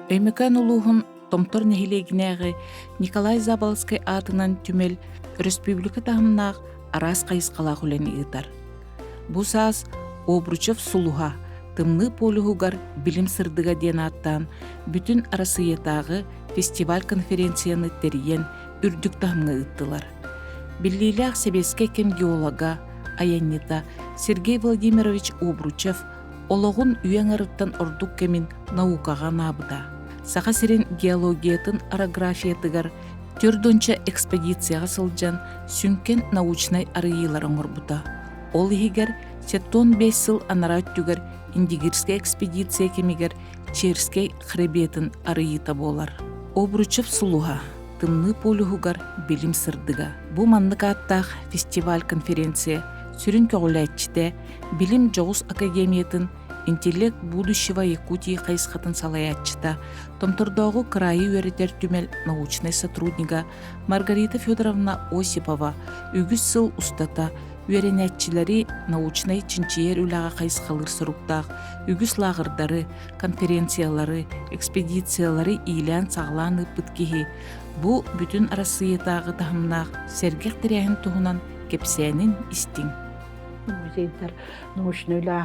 Өймөкөөн улууһун Томтор нэһилиэгинээҕи Николай Заболоцкай аатынан түмэл өрөспүүбүлүкэ таһымнаах араас хайысхалаах үлэни ыытар. Бу саас Обручев сулуһа Тымныы полюһугар билим сырдыга диэн ааттаан бүтүн Арассыыйатааҕы фестиваль-конференцияны тэрийэн үрдүк таһымҥа ыыттылар. Биллиилээх сэбиэскэй кэм геолога, айанньыта Сергей Владимирович Обручев олоҕун үйэ аҥарыттан ордук кэмин наукаҕа анаабыта. Саха сирин геологиятын орографиятыгар төрдүнчэ экспедицияҕа сылдьан сүҥкэн научнай арыйыылары оҥорбута. Ол иһигэр 75 сыл анараа өттүгэр Индигирскэй экспедиция кэмигэр Черскэй хребетин арыйыыта буолар. Обручев сулуһа Тымныы полюһугар билим сырдыга. Бу маннык ааттаах фестиваль-конференция сүрүн көҕүлээччитэ Билим дьоҕус академиятын «Интеллект будущего Якутии» хайысхатын салайааччыта, Томтордооҕу кыраайы үөрэтэр түмэл научнай сотруднига Маргарита Федоровна Осипова үгүс сыл устата үөрэнээччилэри научнай чинчийэр үлэҕэ хайысхалыыр соруктаах үгүс лааҕырдары, конференциялары, экспедициялары иилээн-саҕалаан ыыппыт киһи бу бүтүн Арассыыйатааҕы таһымнаах сэргэх тэрээһин туһунан кэпсээнин истиҥ. Музейдар научнай үлэ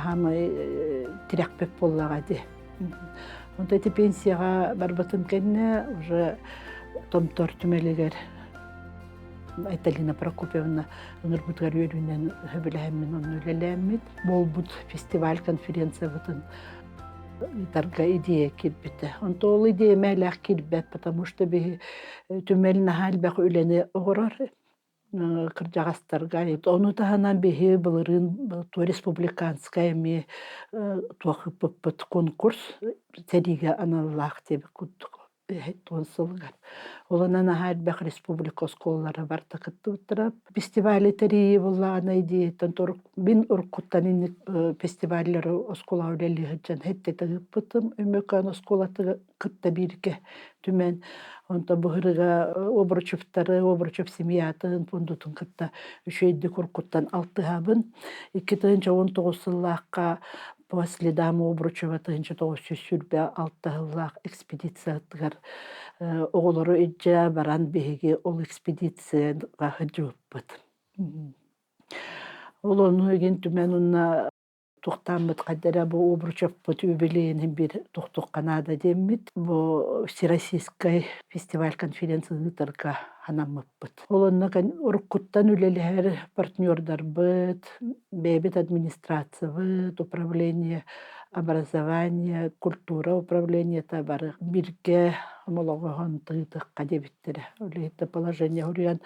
тирэхпит буоллаҕа дии. Онто ити пенсияҕа барбытым кэннэ уже Томтор түмэлигэр Айталина Прокопьевна ынырбытыгар үөрүүнэн сөбүлэһэммин онно үлэлээммит. Буолбут фестиваль конференциябытын ыытарга идея киирбитэ. Онто ол идея мээлээх киирбэт, потому что биһи түмэл наһаа элбэх үлэни оҥорор кырдьаҕастарга. Ону таһынан биһи былырыын республиканскай эмиэ туох ыыппыппыт конкурс сэриигэ аналлаах диэбит курдук уон сылыгар. Олонон наһаа элбэх республика оскуолалара барыта кыттыбыттара. Фестивали тэрийии буллаҕына идеяттан мин уруккуттан инник фестиваллары оскуолаҕа үлэлии сылдьан хэттэтэ ыыппытым. Өймөкөөн оскуолатыгар кытта бииргэ түмэн, онтон быһырыга Обручевтары, Обручев семьятын, пуондутун кытта үчүгэйдик уруккуттан алтыһабын. 2019 сыллаахха по следам Обручева 1926 сыллаах экспедициятыгар оҕолору илдьэ баран биһиги ол экспедицияҕа сылдьыбыппыт. Ол ону игин түмэн уонна Тухтааммыт хайда эрэ бу Обручевпут юбилейын биир тохтуохха наада диэммит бу Всероссийскай фестиваль конференция ыытарга анаммыппыт. Ол онно уруккуттан үлэлэһэр партнердарбыт, бэйэбит администрациябыт, управление образования, культура управлениета бары бииргэ омологоһон тыытыахха диэбиттэрэ. Үлэһиттэ положение уруйан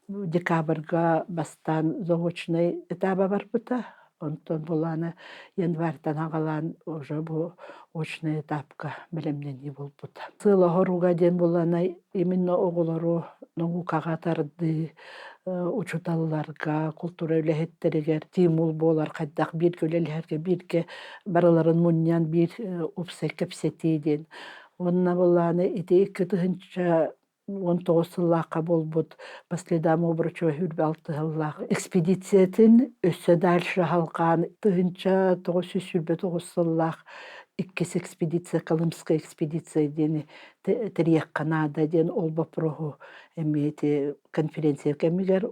декабрьга бастаан заочнай этаба барбыта. Онтон булааны январьтан аҕалаан уже бу очный этапка бэлэмнэнии буолбута. Сыала хоруга диэн булана именно оҕолору наукаҕа тардыы, учуталларга, култуура үлэһиттэригэр тимул буолар хайдах бииргэ үлэлэһэргэ бииргэ барыларын мунньан биир уопсай кэпсэтии диэн. Уонна булааны ити 2019 сыллаахха буолбут По следам Обручева үрбэ алтыһыллаах экспедициятын өссө дальше халҕаан 1929 сыллаах иккис экспедиция Колымская экспедиция диэни тэрийиэххэ наада диэн ол боппуруоһу эмиэ ити конференция кэмигэр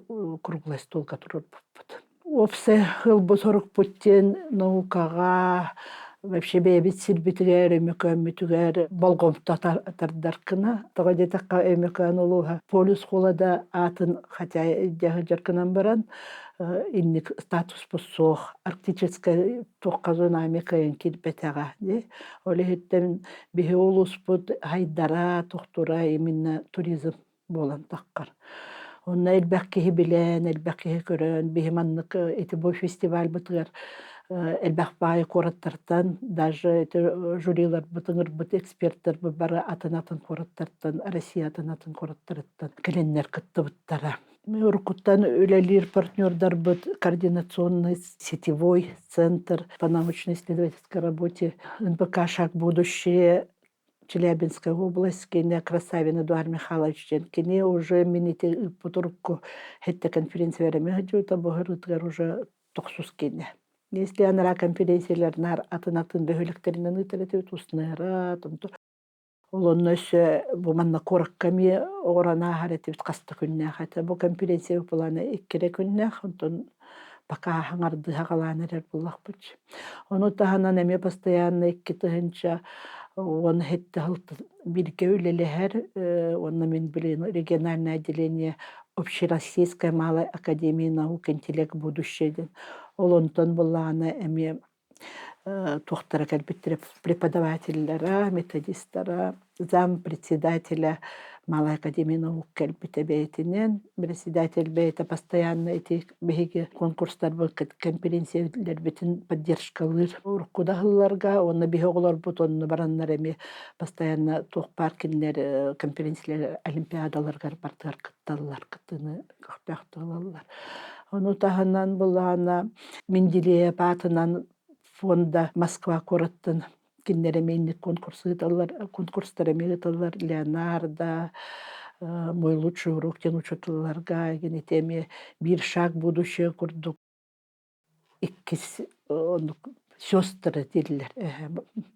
круглый столга туруорбуппут. Уопсай ылбыт сорукпут диэн наукаҕа вообще бэйэбит сирбитигэр, Өймөкөөммүтүгэр болҕомто тардар гына. Тоҕо диэтэххэ Өймөкөөн улууһа полюс холода аатын хотя дьаһыдьар гынан баран инник статуспут суох арктическай туохха зонами кыайан киирбэтэҕэ дии. Ол иһиттэн биһи улууспут хайдара, тохтура именно туризм буолан таххар. Онно элбэх киһи билэн, элбэх киһи көрөн, биһи маннык ити бу фестивальбытыгар элбэх баай куораттартан, даже ити жюриларбыт, ыҥырбыт эксперттэрбит бары атын-атын куораттартан, Россия атын-атын куораттарыттан кэлэннэр кыттыбыттара. Уруккуттан үлэлиир партнердарбыт координационный сетевой центр по научно-исследовательской работе НПК «Шаг будущее» Челябинская область кини Красавин Эдуард Михайлович диэн кини уже мин ити ыыппыт урукку хэттэ конференция эрэми сылдьыбыта бу ырытыгар уже тохсус киинэ. Если анараа конференциялар наар атын-атын бөһүөлэктэринэн ыытар этибит Устнера, томто. Ол онно өссө бу манна куоракка эмиэ оҕорон ааһар этибит хас да күннээх этэ. Бу конференция былаана икки эрэ күннээх, онтон пока хаҥардыы хаҕалаан эрэр буоллахпыт. Ону таһынан эмиэ постоянно 2017 бииргэ үлэлэһэр уонна мин билигин региональное отделение Общероссийской малой академии наук интеллект будущее диэн. Ол онтон былаана эмиэ туохтара кэлбиттэрэ преподавателлара, методистара, зампредседателя Малая академия наук кэлбитэ бэйэтинэн. Председатель бэйэтэ постоянно ити биһиги конкурстарбыт, конференциялэрбитин поддержкалыыр. Урукку да сылларга уонна биһи оҕолорбут онно бараннар эмиэ постоянно туох баар кинилэр конференциялар олимпиадаларыгар бардыгар кытталлар, кыттыыны көхтөөхтүк ылаллар. Ону таһынан былаана Менделеев аатынан фонда Москва куораттан кинилэр эмиэ инник конкурс ыыталлар, конкурстар эмиэ ыыталлар. Леонардо, «Мой лучший урок» диэн учууталларга ити эмиэ биир шаг будущее курдук иккис оннук сестры дииллэр.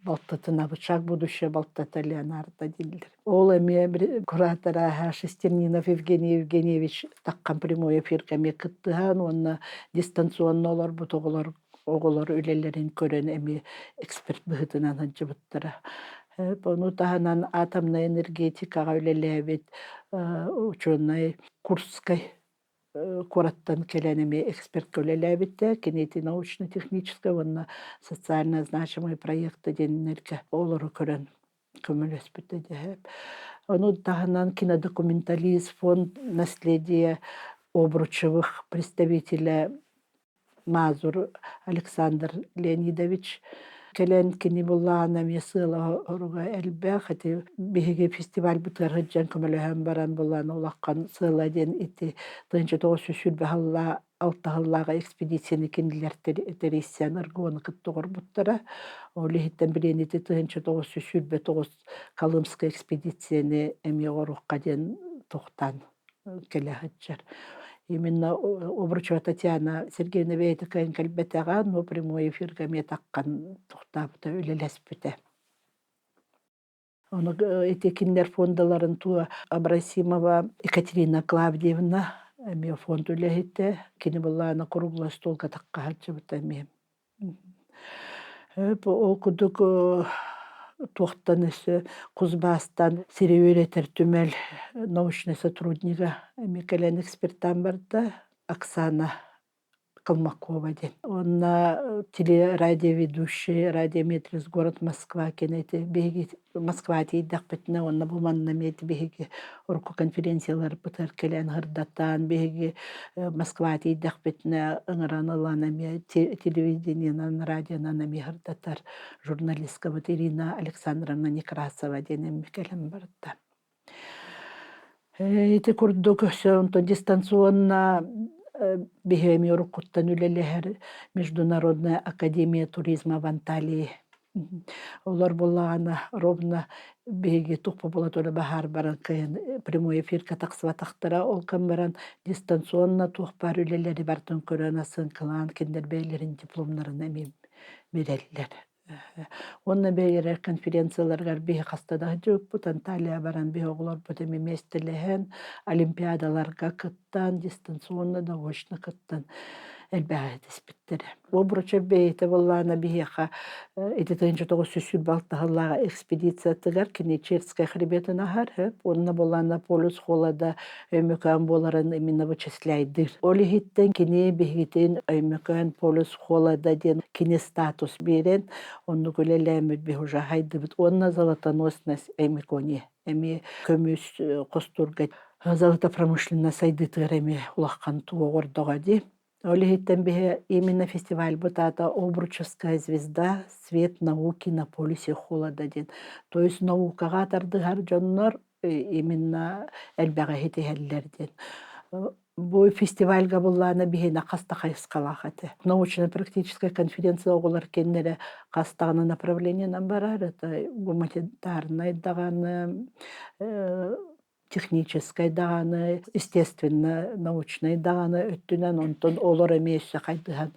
Балтатынабыт шаг будущее балтата Леонардо дииллэр. Ол эмиэ куратора Шестернинов Евгений Евгеньевич таххан прямой эфиргэ эмиэ кыттыһан уонна дистанционно олорбут оҕолор оҕолор үлэлэрин көрөн эмиэ эксперт быһыытынан сылдьыбыттара. Ону таһынан атомнай энергетикаҕа үлэлээбит учуонай Курскай куораттан кэлэн эмиэ эксперткэ үлэлээбиттэр. Кини ити научно-техническай уонна социально значимые проекты диэннэргэ олору көрөн көмөлөспүтэ дэһэп. Ону таһынан кинодокументалист фонд наследие Обручевых представителя Мазур Александр Леонидович кэлэн кини буллаҕына эмиэ сыала-соруга элбэх. Ити биһиги фестивальбытыгар сылдьан көмөлөһөн баран буллаҕына улахан сыала диэн ити 1920 сыллаах алта сыллааҕы экспедицияны кинилэр тэрийсэн РГО-ну кытта оҥорбуттара. Ол иһиттэн билигин ити 1929 Колымскай экспедицияны эмиэ оҥоруохха диэн тохтоон кэлэ сылдьар. Именно Обручева Татьяна Сергеевна бэйэтэ кыайан кэлбэтэҕэ, но прямой эфиргэ эмиэ таххан тохтообута, үлэлэспитэ. Ону ити кинилэр фондаларын туа Абрасимова Екатерина Клавдиевна эмиэ фонд үлэһитэ, кини былаана круглый столга тахха сылдьыбыта эмиэ. Ол курдук туохтан өссө Кузбасстан сири үөрэтэр түмэл научнай сотруднига эмиэ кэлэн экспертаан барда Оксана Колмакова диэн. Уонна телерадиоведущий, радиометрист город Москва кэнэ ити биһиги Москва тиийдэхпитинэ уонна бу манна эмиэ биһиги урукку конференцияларбытыгар кэлэн сырдатан биһиги Москва тиийдэхпитинэ ыҥыран ылан эмиэ телевидениенан, радионан эмиэ сырдатар журналисткабыт Ирина Александровна Некрасова диэн эмиэ кэлэн барда. Ити курдук өссө онтон дистанционно биһиги эмиэ уруккуттан үлэлэһэр Международная академия туризма в Анталии. Олор буоллаҕына ровно биһиги тухпа буола тура баһаар баран кыайан прямой эфиргэ тахсыбатахтара. Ол кэм баран дистанционно туох баар үлэлэри барытын көрөн ассыыҥкалаан кинилэр бэйэлэрин дипломнарын эмиэ биэрэллэр. Уонна бэйэлэрэ конференцияларыгар биһи хаста да сылдьыбыппыт, Анталия баран биһи оҕолорбут эмиэ миэстэлэһэн, олимпиадаларга кыттан, дистанционно да очно кыттан элбэҕи ситиспиттэрэ. Обручев бэйэтэ буоллаҕына биһиэхэ ити 1926 сыллааҕы экспедициятыгар кини Черскэй хребетин аһар, уонна буоллаҕына полюс холода Өймөкөөн буоларын именно вычисляйдыыр. Ол иһиттэн кини биһигитин Өймөкөөн полюс холода диэн кини статус биэрэн, оннук үлэлээммит биһи уже хайдыбыт. Уонна золотоносность Өймөкөөни эмиэ көмүс хостуурга золотопромышленность сайдыытыгар эмиэ улахан туох оҕордоҕо дии. Ол иһиттэн биһи именно фестивальбыт аата Обручевская звезда свет науки на полюсе холода диэн. То есть наукаҕа тардыһар дьоннор именно элбэҕи ситиһэллэр диэн. Бу фестивальга буллаана биһиэнэ хас да хайысхалаах этэ. Научно-практическая конференция оҕолор кэннэрэ хас даҕаны направлениенан барар. Это гуманитарнай даҕаны, техническэй даҕаны, естественно, научнай даҕаны өттүнэн, онтон олор эмиэ өссө хайдыһан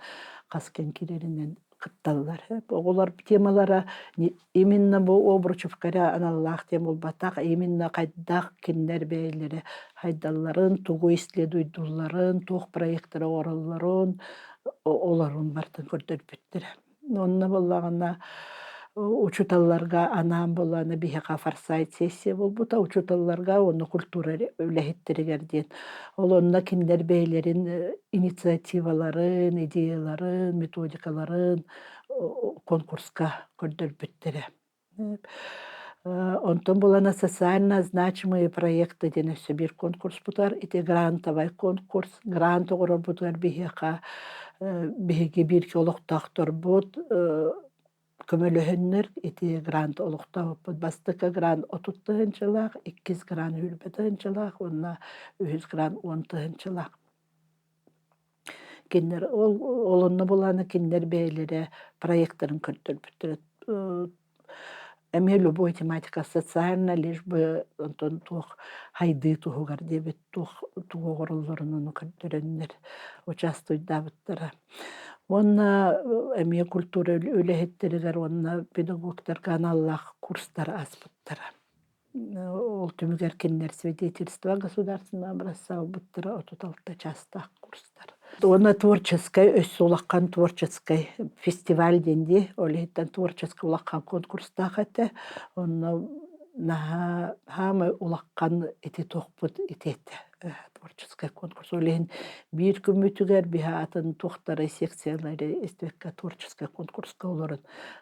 хас кэм киирэринэн. кытталлар. Оҕолор темалара именно бу Обручевка эрэ аналлаах тема буолбатах, именно хайдах кинилэр бэйэлэрэ хайдалларын, тугу исследуйдуулларын, туох проектары оҥороллорун, олорун барытын көрдөрбүттэрэ. Онно буоллаҕына учууталларга анаан буоллаҕына биһиэхэ форсайт сессия буолбута учууталларга уонна культура үлэһиттэригэр диэн. Ол онно кинилэр бэйэлэрин инициативаларын, идеяларын, методикаларын конкурска көрдөрбүттэрэ. Онтон булана социально значимые проекты диэн өссө биир конкурспутугар ити грантовай конкурс грант оҥорорбутугар биһиэхэ биһиги бииргэ олохтоохторбут көмөлөһөннөр ити грант олохтообуппут. Бастакы грант 30 тыһыынчалаах, иккис грант 20 тыһыынчалаах уонна үһүс грант 10 тыһыынчалаах. Кинилэр ол ол онно булааны кинилэр бэйэлэрэ проектарын көрдөрбүттэрэ. Эмиэ любой тематика социально, лишь бы онтон туох хайдыы туһугар диэбит туох тугу оҥороллорун ону көрдөрөннөр участвуйдаабыттара. Уонна эмиэ культура үлэһиттэригэр уонна педагогтарга аналлаах курстар ааспыттара. Ол түмүгэр кинилэр свидетельство государственного образца ылбыттара 36 чаастаах курстар. Уонна творческай өссө улахан творческай фестиваль диэн дии. Ол иһиттэн творческай улахан конкурстаах этэ. Онно наһаа хаамай улахан ити туохпут ити этэ творческай конкурс. Ол иһин биир күммүтүгэр биһи атын туохтары секциялары истибэккэ творческай конкурска олорон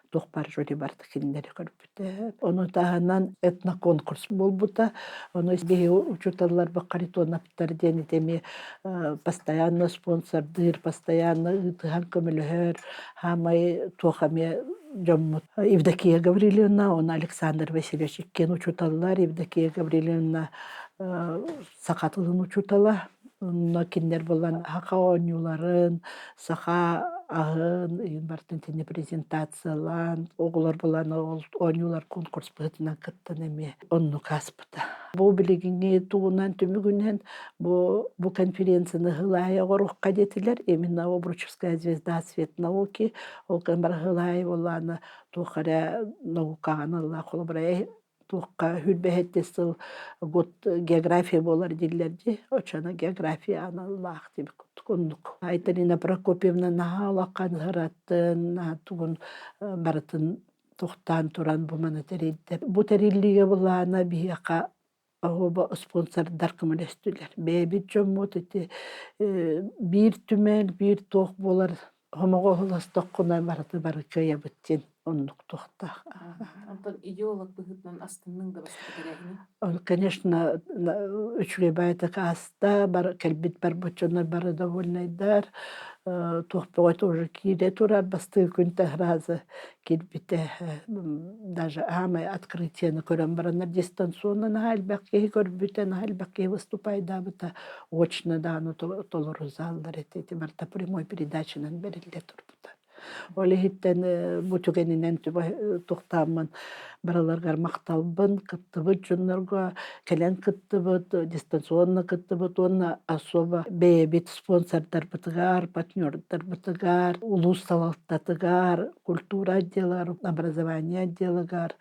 туох баар жюри барыта кинилэри көрбүт. Ону таһынан этноконкурс буолбута. Ону биһиги учууталларбыт Харитоновтар диэн ити эмиэ постоянно спонсордыыр, постоянно ыытыһан көмөлөһөр, хаамай туох эмиэ дьоммут. Евдокия Гаврильевна, уонна Александр Васильевич иккиэн учууталлар. Евдокия Гаврильевна саха тылын учуутала. Онно кинилэр буолан саха оонньууларын, саха аһын ыйын барытын итиннэ презентациялаан, оҕолор буолан ол оонньуулар конкурс быһыытынан кыттан эмиэ оннук ааспыта. Бу билигиҥҥи тугунан түмүгүнэн бу бу конференцияны Хылаайа оҥоруохха диэтилэр. Именно Обручевская звезда свет науки. Ол кэн бара Хылаай буоллаҕына туох эрэ наукаҕа аналлаах холобура туохха 27 сыл год география буолар дииллэр дии. Оччоно география аналлаах диэбит курдук оннук. Айталина Прокопьевна наһаа улахан ыһыраттын, наһаа тугун барытын тохтоон туран бу маны тэрийдэ. Бу тэриллиигэ былаана биһиэхэ оһуоба спонсордар көмөлөстүлэр. Бэйэбит дьоммут ити биир түмэл, биир туох буолар хомоҕо оһолостоххуна барыты бары кыайабыт диэн оннук туохтаах. Онтон идеолог быһыытынан астынныҥ да бастакы тэрээһини? Конечно, үчүгэй баайытык ааста, бар, кэлбит барбыт дьоннор бары довольнайдар, туох бөҕө тоже киирэ турар, бастакы күн сразу киирбитэ даже аамай открытиены көрөн бараннар дистанционно наһаа элбэх киһи көрбүтэ, наһаа элбэх киһи выступайдаабыта, очно даҕаны толору заллар этэ, ити барыта прямой передачанан бэриллэ турбута. Ол иһиттэн бу түгэнинэн туохтааммын барыларыгар махталбын кыттыбыт дьоннорго кэлэн кыттыбыт, дистанционно кыттыбыт уонна особо бэйэбит спонсордарбытыгар, партнердарбытыгар, улуус салалтатыгар, культура отделыгар, образование отделыгар,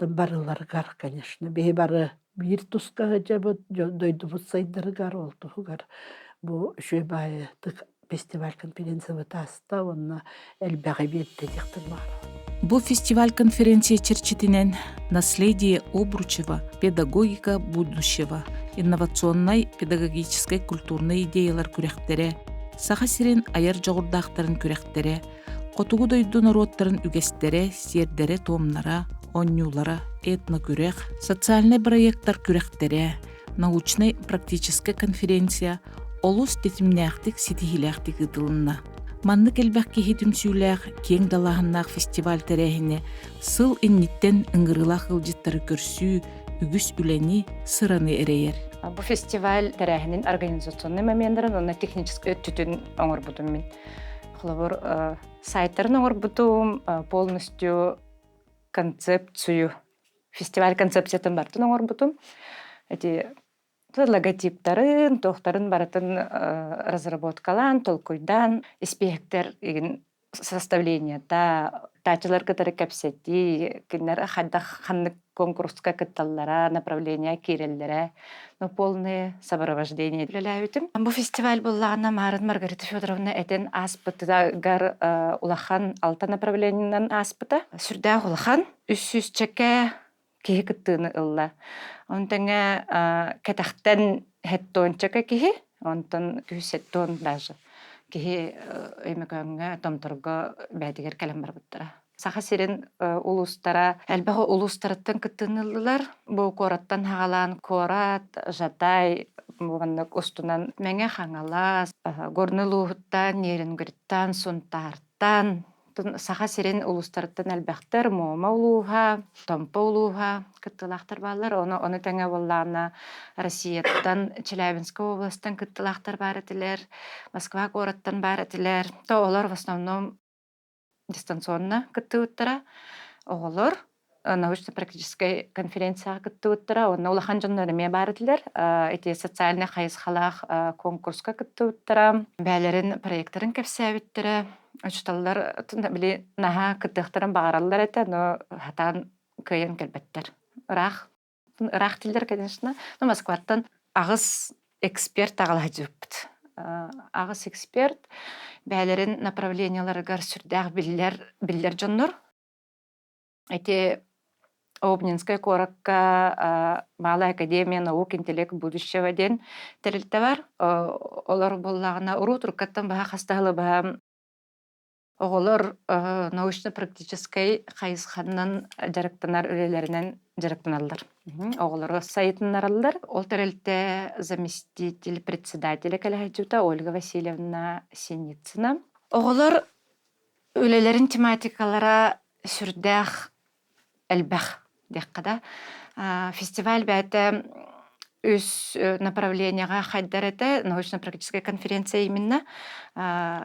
барыларыгар, конечно, биһи бары биир туска сылдьабыт, дойдубут сайдарыгар, ол туһугар бу үчүгэй баайытык фестиваль конференциябыт ааста уонна элбэҕи биэрдэ диэхтэн баҕарабын. Бу фестиваль-конференция чэрчитинэн «Наследие Обручева. Педагогика будущего. Инновационнай педагогическай культурнай идеялар күрэхтэрэ», Саха сирин айар дьоҕурдаахтарын күрэхтэрэ, Хотугу дойду норуоттарын үгэстэрэ, сиэрдэрэ-туомнара, оонньуулара, этнокүрэх, социальнай бырайыактар күрэхтэрэ, научнай-практическай конференция олус тэтимнээхтик, ситиһиилээхтик ыытылынна. Маннык элбэх киһи түмсүүлээх, киэҥ далааһыннаах фестиваль тэрээһинэ сыл инниттэн ыҥырыылаах ыалдьыттары көрсүү, үгүс үлэни, сыраны эрэйэр. Бу фестиваль тэрээһинин организационнай моменнарын уонна техническэй өттүтүн оҥорбутум мин. Холобур, сайттарын оҥорбутум, полностью концепцию, фестиваль концепциятын барытын оҥорбутум. Эти логотиптарын, туохтарын барытын разработкалаан, толкуйдаан, испииһэктэр игин. Составлениета, таачылар кытары кэпсэтии, кинилэр хайдах ханнык куонкуруска кытталлара, направление киирэллэрэ, ну, полное сопровождение үлэлээбитим. Бу фестиваль буоллаҕына Марын Маргарита Федоровна этэн ааспытыгар улахан алта направлениенан ааспыта. Сүрдээх улахан, үс сүүсчэкэ киһи кыттыыны ылла. Оны тэҥэ кэтэхтэн хеттончака киһи, онтон күһүс даже киһи Өймөкөөҥҥө, Томторго бээтигэр кэлэн барбыттара. Саха сирин улуустара элбэх улуустарыттан кыттыыны ыллылар. Бу куораттан хаҕалаан куорат, Жатай, маннык устунан Мэҥэ Хаҥалас, Горнай улууһуттан, Нерюнгриттан, Сунтаартан, Саха сирин улуустарыттан элбэхтэр Муома улууһа, Томпо улууһа кыттыылаахтар бааллар. Ону тэҥэ буоллаҕына Россияттан, Челябинскай областан кыттыылаахтар баар этилэр, Москва куораттан баар этилэр. То олор в основном дистанционно кыттыбыттара. Оҕолор научно-практическай конференцияҕа кыттыбыттара. Онно улахан дьоннор эмиэ баар этилэр. Ити социальнай хайысхалаах конкурска кыттыбыттара. Бээлэрин проекттарын кэпсээбиттэрэ. Учууталлар били наһаа кыттыахтарын баҕараллар этэ, но хатаан кыайан кэлбэттэр. Ыраах ыраах дииллэр, конечно. Но Москваттан аҕыс эксперт аҕалаһдьыппыт. Аҕыс эксперт бээлэрин направленияларыгар сүрдээх биллэр биллэр дьоннор. Ити Обнинскай куоракка Малая академия наук интеллект будущего диэн тэрилтэ бар. Олор буоллаҕына урут уруккаттан баһа хастаһылы баһа оҕолор научно-практическай хайысханан дьарыктанар үлэлэринэн дьарыктаналлар. Оҕолору сайытыннараллар. Ол тэрилтэ заместитель председателя кэлэһэдьута Ольга Васильевна Синицына. Оҕолор үлэлэрин тематикалара сүрдээх элбэх диэххэ да. Фестиваль бэйэтэ үс направлениеҕа хайдар этэ. Научно-практическая конференция именно.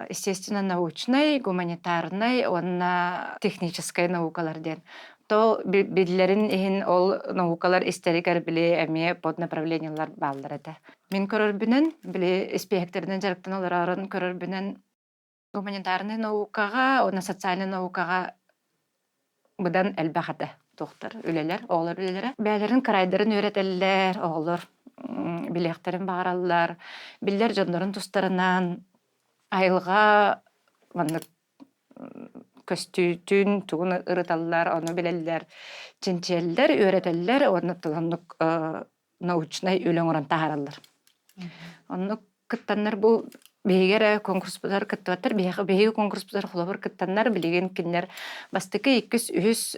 Естественно, научнай, гуманитарнай уонна техническай наукалар диэн. То биллэрин иһин ол наукалар истэригэр били эмиэ поднаправлениелар бааллар этэ. Мин көрөрбүнэн, били испиэһэктэринэн дьарыктана олорорун көрөрбүнэн гуманитарнай наукаҕа уонна социальнай наукаҕа быдан элбэх этэ туохтар үлэлэр, оҕолор үлэлэрэ. Бэйэлэрин кыраайдарын үөрэтэллэр, оҕолор билиэхтэрин баҕараллар, биллэр дьоннорун тустарынан айылҕа маннык көстүүтүн, тугун ырыталлар, ону билэллэр, чинчийэллэр, үөрэтэллэр уонна оннук научнай үлэ оҥорон таһаараллар. Оннук кыттаннар бу биһиги эрэ конкурспутар кыттыбаттар, биһиги конкурспутар холобур кыттаннар билигин кинилэр бастакы, иккис, үһүс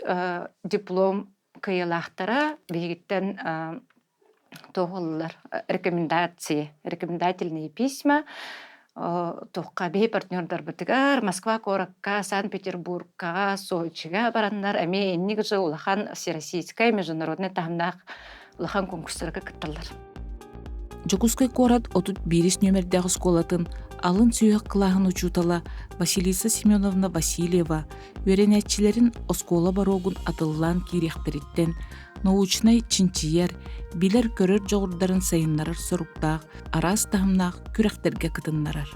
диплом кыайыылаахтара биһигиттэн туох рекомендации, рекомендательные письма туохха биһи партнердарбытыгар Москва куоракка, Санкт-Петербургка, Сочига бараннар эмиэ инник же улахан всероссийскай международный таһымнаах улахан конкурстарга кытталлар. Дьокуускай куорат 31 нүөмэрдээх оскуолатын алын сүһүөх кылааһын учуутала Василиса Семеновна Васильева үөрэнээччилэрин оскуола боруогун атыллаан киириэхтэриттэн научнай чинчийэр, билэр-көрөр дьоҕурдарын сайыннарар соруктаах араас таһымнаах күрэхтэргэ кытыннарар.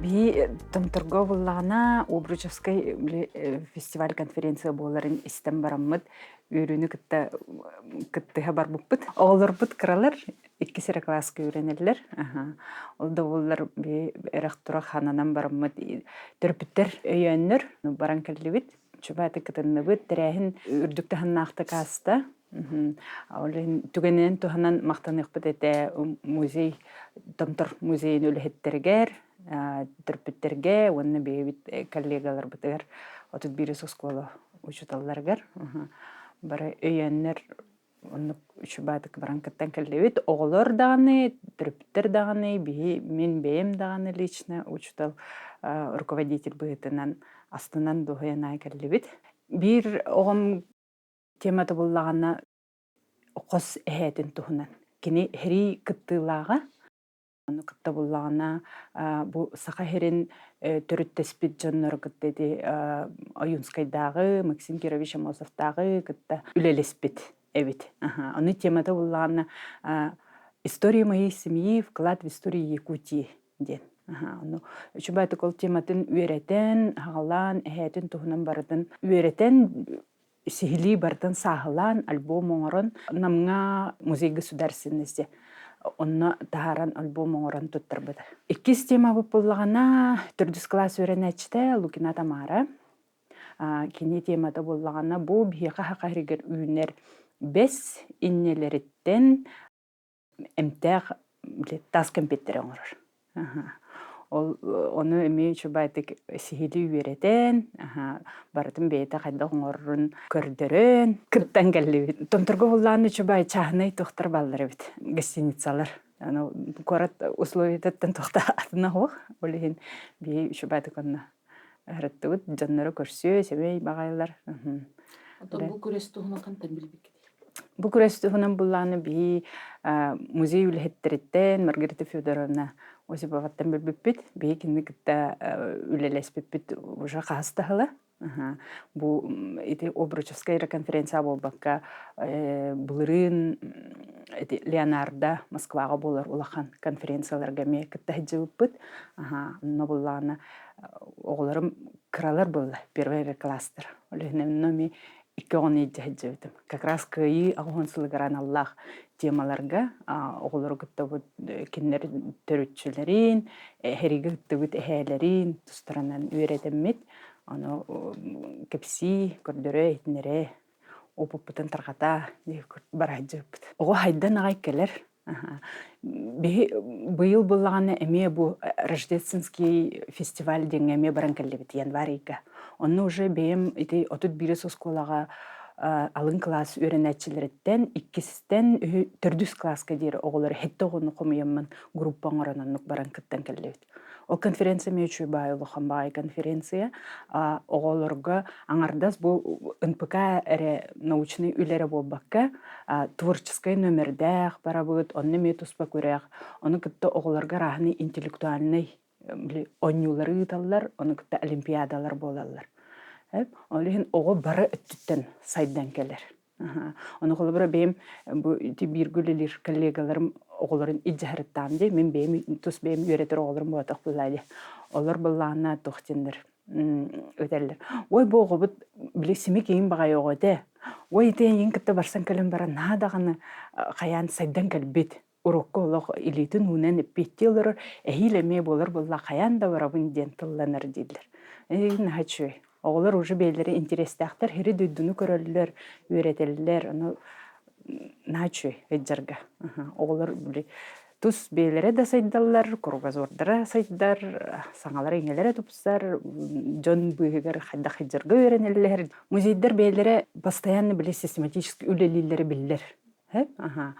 Биһи Томторго буллаҕына Обручевскай фестиваль конференция буоларын истэн бараммыт үөрүүнү кытта кыттыһа барбыппыт. Оҕолорбут кыралар иккис эрэ кылааска үөрэнэллэр. Ол да буоллар би эрэх-турах хананан бараммыт төрөппүттэр өйөөннөр баран кэллибит. Чубааты кытынныбыт, тэрээһин үрдүк таһымнаахтык ааста. Ол иһин түгэнинэн туһанан махтаныахпыт этэ музей Томтор музейын үлэһиттэригэр, төрөппүттэргэ уонна бэйэбит коллегаларбытыгар 31 оскуола учууталларыгар бары өйөөннөр оннук үчүбаатык баран кыттан кэллибит. Оҕолор даҕаны, төрөппүттэр даҕаны, биһи мин бэйэм даҕаны лично учуутал руководитель быһыытынан астынан дуоһуйан аай кэллибит. Биир оҕом темата буллаҕына хос эһээтин туһунан. Кини сэрии кыттыылааҕа Ону кытта буллаҕына бу Саха сирин төрүттэспит дьоннору кытта ити Ойуунскайдааҕы, Максим Кирович Аммосовтааҕы кытта үлэлэспит эбит. Ону темата буллаҕына «История моей семьи, вклад в историю Якутии» диэн. Ону үчүгэй ол тематын үөрэтэн, аҕалаан, эһээтин туһунан барытын үөрэтэн сиһилии барытын сааһылаан альбом оҥорон Намҥа музей государственности онно таһааран альбом оҥорон туттарбыта. Иккис темабыт буоллаҕына төрдүс кылаас үөрэнээччитэ Лукина Тамара. Кини темата буоллаҕына бу биһиэхэ саха сиригэр үүнэр бэс иннэлэриттэн эмтээх таас кэмпиэттэри оҥорор. Ол ону эмиэ үчүгэйдик сиһилии үөрэтэн, барытын бэйэтэ хайдах оҥорорун көрдөрөн кыттан кэллибит. Томторго буллаан үчүгэй чааһынай туохтар бааллар эбит, гостиницалар. Аны куорат условиятыттан туохта атына суох. Ол иһин биһи үчүгэйдик онно ыһырыттыбыт, дьоннору көрсүө, сэмэй баҕайылар. Оттон бу күрэс туһунан хантан билбиккит? Бу күрэс туһунан буллааны биһи музей үлэһиттэриттэн Маргарита Федоровна Осиповаттан билбиппит. Биһи кинини кытта үлэлэспиппит уже хаһыс да сыла. Бу ити Обручевская конференция буолбакка былырыын ити Леонардо Москваҕа буолар улахан конференцияларга эмиэ кытта сылдьыбыппыт. Онно буллаҕына оҕолорум кыралар буолла первый эрэ класстар. Ол иһин онно эмиэ икки оҕону илдьэ сылдьыбытым. Как раз Кыайыы 80 сылыгар аналлаах темаларга оҕолору кытта бу кинилэр төрүччүлэрин, эһэриги ыттыбыт эһээлэрин тустарынан үөрэтэммит, ону кэпсии, көрдөрө, иһитиннэрэ, опыппытын тарҕата бара сылдьыбыппыт. Оҕо хайдан аҕай кэлэр. Биһи быйыл буллаҕына эмиэ бу Рождественский фестиваль диэҥҥэ эмиэ баран кэллибит январь ыйга. Онно уже бэйэм ити 31 оскуолаҕа алын кылаас үөрэнээччилэриттэн иккистэн төрдүс кылааска диэри оҕолор сэттэ оҕону хомуйаммын группа оҥорон оннук баран кыттан кэллибит. Ол конференция эмиэ үчүгэй баай улахан баай конференция. Оҕолорго аҥардас бу НПК эрэ научнай үлэ эрэ буолбакка, творческай номердээх барабыт, онно эмиэ туспа күрэх, ону кытта оҕолорго арааһынай интеллектуальнай оонньуулары ыыталлар, ону кытта олимпиадалар буолаллар. Ол иһин оҕо бары өттүттэн сайдан кэлэр. Ону холобура бэйэм бу ити бииргэ үлэлиир коллегаларым оҕолорун илдьэ сырыттаам дии. Мин бэйэм тус бэйэм үөрэтэр оҕолорум буолбатах буоллаа дии. Олор былаана туох диэннэр этэллэр. Ой, бу оҕобут били симик иин баҕайы оҕо этэ. Ой, ити эйигин кытта барсан кэлэн баран наһаа даҕаны хайаан сайдан кэлбит. Урукку олох илиитин уунан эппиэттии олорор, эһиил эмиэ буолар буолла хайаан да барабын диэн тылланар дииллэр. Наһаа үчүгэй. Оҕолор уже бэйэлэрэ интэриэстээхтэр, сири-дойдуну көрөллөр, үөрэтэллэр, ону наһаа үчүгэй ыйдьарга. Оҕолор били тус бэйэлэрэ да сайдаллар, кругозордара сайдар, саҥалара-иҥэлэрэ тупсар, дьон быыһыгар хайдах сылдьарга үөрэнэллэр. Музейдар бэйэлэрэ постоянно били систематически үлэлииллэрэ биллэр. Аха.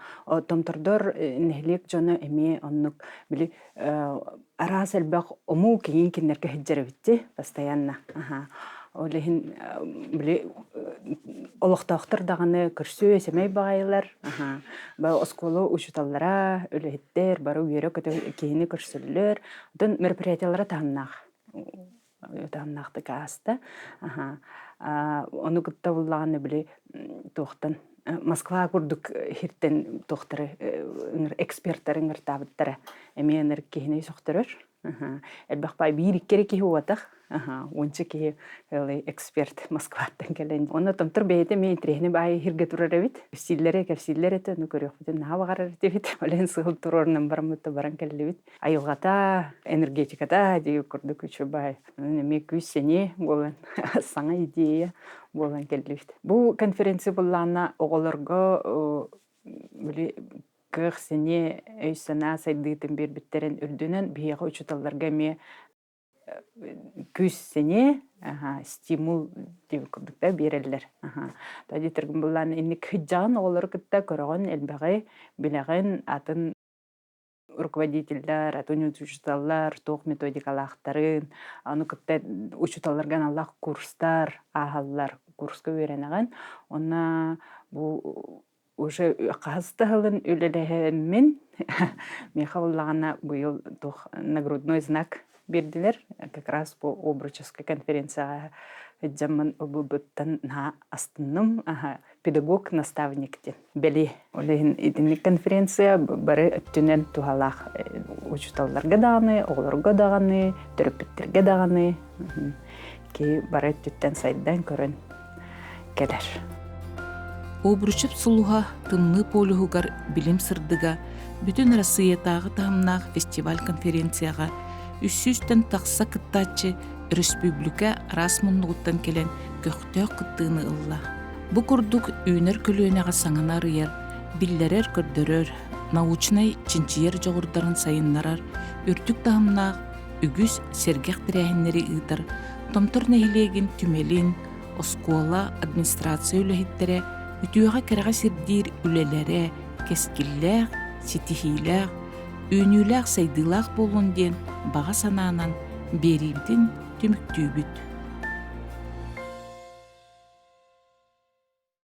Томтордор нэһилиэк дьоно эмиэ оннук били араас элбэх омуу киин кинилэргэ сылдьар эбит постоянно. Аха. Ол иһин били олохтоохтор даҕаны көрсүө сэмэй баҕайылар. Аха. Оскуола учууталлара, үлэһиттэр бары үөрэ-көтө киһини көрсөллөр. Оттон мероприятиелара таһымнаах таһымнаахтык ааста. Ону кытта буллаҕына били туохтан Москва курдук хиртэн туохтары эксперттары ыҥыртаабыттара эмиэ ыныр киһини сөхтөрөр. Элбэх баай биир икки эрэ киһи уотах. Уонча киһи эксперт Москваттан кэлэн. Онно томтор бэйэтэ эмиэ интэриэһинэй баайы иһиргэ турар эбит. Кэпсииллэрэ, кэпсииллэр этэ, ону көрүөхпүтүн наһаа баҕарар этибит. Ол сыал туруорунан бараммыт баран кэллибит. Айылҕата, энергетиката дии курдук үчүгэй. Эмиэ күүс-сэниэ буолан, саҥа идея буолан кэллибит. Бу конференция буллаана оҕолорго били кыах-сэниэ, өй-санаа сайдыытын биэрбиттэрин үрдүнэн биһиэхэ учууталларга эмиэ күүс-сэниэ, стимул диэн курдук да биэрэллэр. Диэтэргин буллаан инник сыдьаҕын оҕолору кытта көрөҕүн элбэҕи, билэҕин, атын руководителлэр, атын учууталлар туох методикалаахтарын, ону кытта учууталларга аналлаах курстар ааһаллар, курска үөрэнэҕин. Онно бу уже хаһыс да сылын үлэлэһэммин, миэхэ буоллаҕына быйыл туох нагрудной знак. биэрдилэр. Как раз бу Обручевскай конференцияҕа сылдьаммын ылбыппыттан наһаа астынным. Педагог наставник диэн бэлиэ. Ол иһин итинник конференция бары өттүнэн туһалаах учууталларга даҕаны, оҕолорго даҕаны, төрөппүттэргэ даҕаны киһи бары өттүттэн сайдан көрөн кэлэр. Обручев сулуһа Тымныы полюһугар билим сырдыга Бүтүн Арассыыйатааҕы таһымнаах фестиваль-конференцияҕа үс сүүстэн тахса кыттааччы өрөспүүбүлүкэ араас муннугуттан кэлэн көхтөөх кыттыыны ылла. Бу курдук үүнэр көлүөнэҕэ саҥаны арыйар, биллэрэр-көрдөрөр, научнай чинчийэр дьоҕурдарын сайыннарар үрдүк таһымнаах үгүс сэргэх тэрээһиннэри ыытар Томтор нэһилиэгин түмэлин, оскуола, администрация үлэһиттэрэ үтүөҕэ-кэрэҕэ сирдиир үлэлэрэ кэскиллээх, ситиһиилээх, үүнүүлээх-сайдыылаах буоллун диэн баҕа санаанан биэриибитин түмүктүүбүт.